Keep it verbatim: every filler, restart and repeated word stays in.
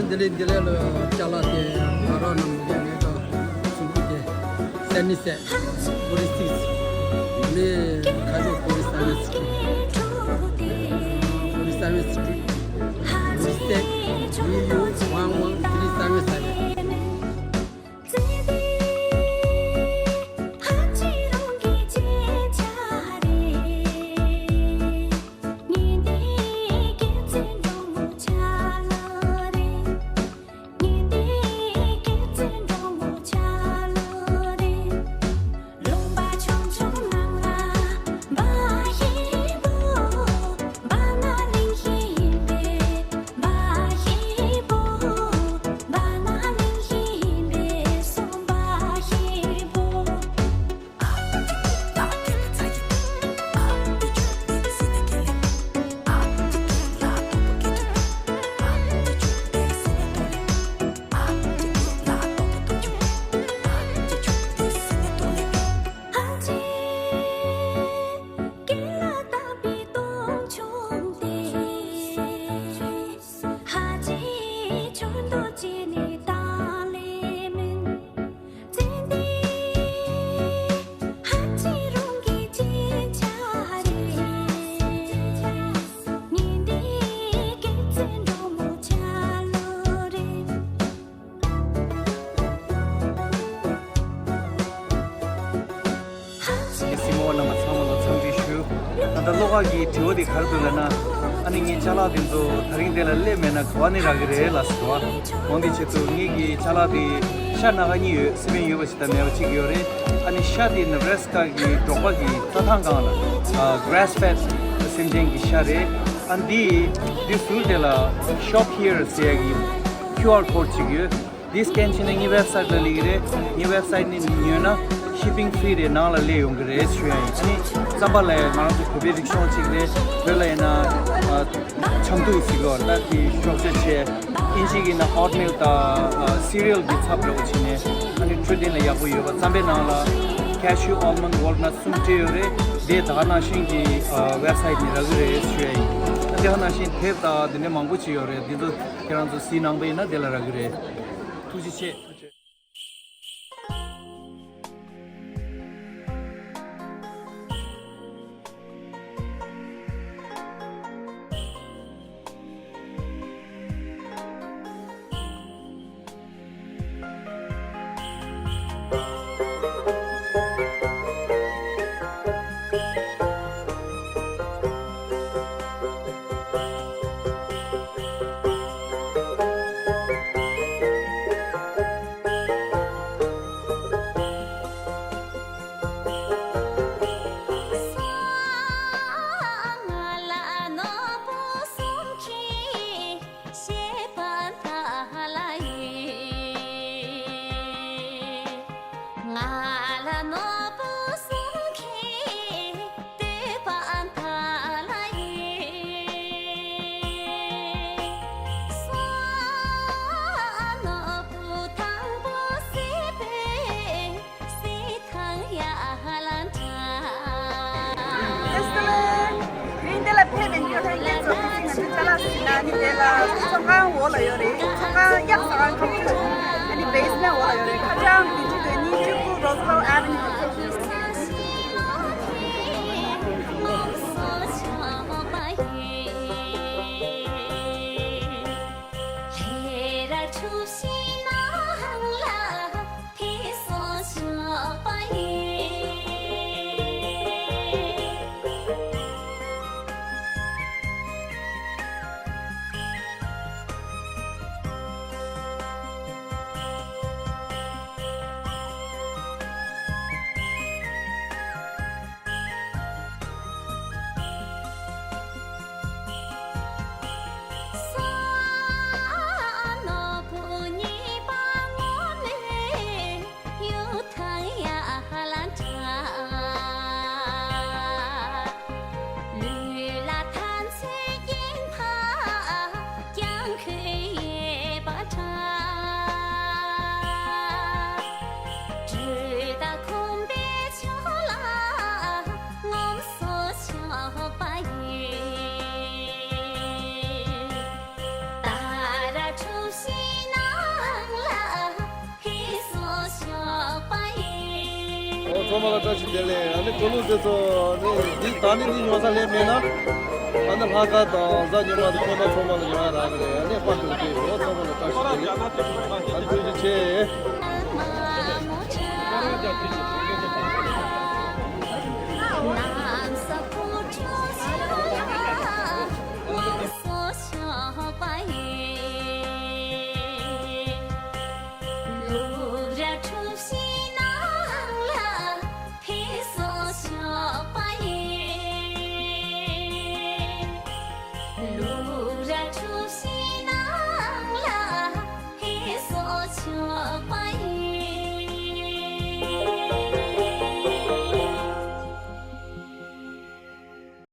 འདི་ལས་འདི་ལས་ལ་ཅ་ལག་དེ་ང་རང་རྣམས་ཀྱི་ངེད་ཀྱི་གཟུགས་པོ་དེ་སེ་མི་སེ་པོ་རི་སིག་ནི་ཁ་ཤས་པོ་རི་སེ་མི་སེ་པོ་རི་སེ་མི་སེ་མི་སེ་མི་ཡུ་ཝང་ཝང་པོ་རི་སེ་མི་སེ། སྲིང་མོ་བ་རྣམ་པ་ཚང་མ་ལ་འཚམས་འདྲི་ཞུ། ད་ལྟ་བློ་ཁ་གི་དྲི་བ་དེ་ག་རེ་འདུག་ལབ་ན། ཨ་ནི་ངའི་ཅ་ལག་དེ་ཚོ་ད་རིང་དེ་ལ་སླེབས་མེད་ན་ག་བ་ནས་རག་གི་རེད་ལབ་ཟེར་བ། འོ་འདི་ཆེད་དུ་ངེད་ཀྱི་ཅ་ལག་དེ་ཤ་སྣ་ཁ་གཉིས་ཡོད། སི་པན་ཡོད་པ་ཞིག་དང་མེད་པ་གཅིག་ཡོད་རེད། ཨ་ནི་ཤ་དེ་ནེ་བྷ་ར་སི་ཀ་གི་འབྲོག་པ་གི་རྩྭ་ཐང་སྒང་ལ་grass fed སེམས་ཅན་གྱི་ཤ་རེད། ཨ་འདི་འདི་ཟུར་དེ་ལ་shop here ཟེར་ཡ་གི་ཁྱུ་ཨར་ཀོཌ་ཅིག་ཡོད། འདི་སི་ཀེན་བྱས་ན་ངའི་ཝེབ་སའིཊ་ལ་སླེབས་ཀྱི་རེད། ངའི་ཝེབ་སའིཊ་ནས་ཉོས་ན་shipping free རེད། ནང་ལ་སླེབས་ཡོང་གི་རེད་ཞུ་ཡ་ཡིན། ཨ་ནི་རྩམ་པ་ལ་ང་རང་ཚོ་བོད་པའི་རིག་གཞུང་ཅིག་རེད། བོད་ལ་ཡིན་ན་ཨ་ཆམ་ཐུག་ཟེར་གོ་ད་དེ་ཞོགས་ཇ་བྱས། ཨིན་ཇི་གི་ན་ཨོཊ་མིལ་དང་ཨ་སི་རི་ཡལ་གྱི་ཚབ་འདྲ་བོ་བྱས་ནས། ཨ་ནི་འཕྲོད་བསྟེན་ལ་ཡག་པོ་ཡོད་པ། རྩམ་པའི་ནང་ལ་cashew, almond, walnut གསུམ་སྤྲད་ཡོད་རེད། དེ་ད་ག་ནང་བཞིན་གྱི་ཨ་ཝེབ་སའིཊ་ནས་རག་གི་རེད་ཞུ་ཡ་ཡིན། ཨ་དེ་ག་ནང་བཞིན་དེབ་དང་དེ་འདྲ་མང་པོ་ཅིག་ཡོད་རེད། འདི་ཚོ་ཁྱེད་རང་ཚོ་གཟིགས་གནང་པ་ཡིན་ན་དེ་ལ་རག་གི་རེད། ཐུགས་རྗེ་ཆེ། ཡིན་དེ་ལ་ཕེབས་པའི་ཉོ་ཐང་རྒྱན་ཚོགས་ཀྱི་ཚིག་ནང་དུ་ཅ་ལག་ཟིན་ན་ནི་དེ་ལ་ཚོང་ཁང་འོག་ལ་ཡོད་རེད། ཚོང་ཁང་གཡག་ཟ་ཁང་ཁ་ཐུག་ཨ་ནི་བེ་སི་མེན་འོག་ལ་ཡོད་རེད། ཁ་བྱང་བི་ཇི་དོན་གཉིས་བཅུ་དགུ་Roosevelt Avenue ལ་ཕེབས་ཤིག་ཚང་མ་ལ་བཀྲ་ཤིས་བདེ་ལེགས། ཨ་ནི་སྐུ་ལུང་དེ་ཚོ་ནི་འདི་ད་ནི་འདི་ཉོ་ས་ལས་མེད་ན། ཨ་ནི་ལྷག་དཀར་དང་གཟའ་ཉི་མ་དང་ཁོ་ན་ཚང་མ་ལ་ཉོ་ཡ་རག་གི་རེད། ཨ་ནི་དཔལ་དུ་བདེ་ཡོད། ཚང་མ་ལ་བཀྲ་ཤིས་བདེ་ལེགས། ཨ་ནི་ཐུགས་རྗེ་ཆེ།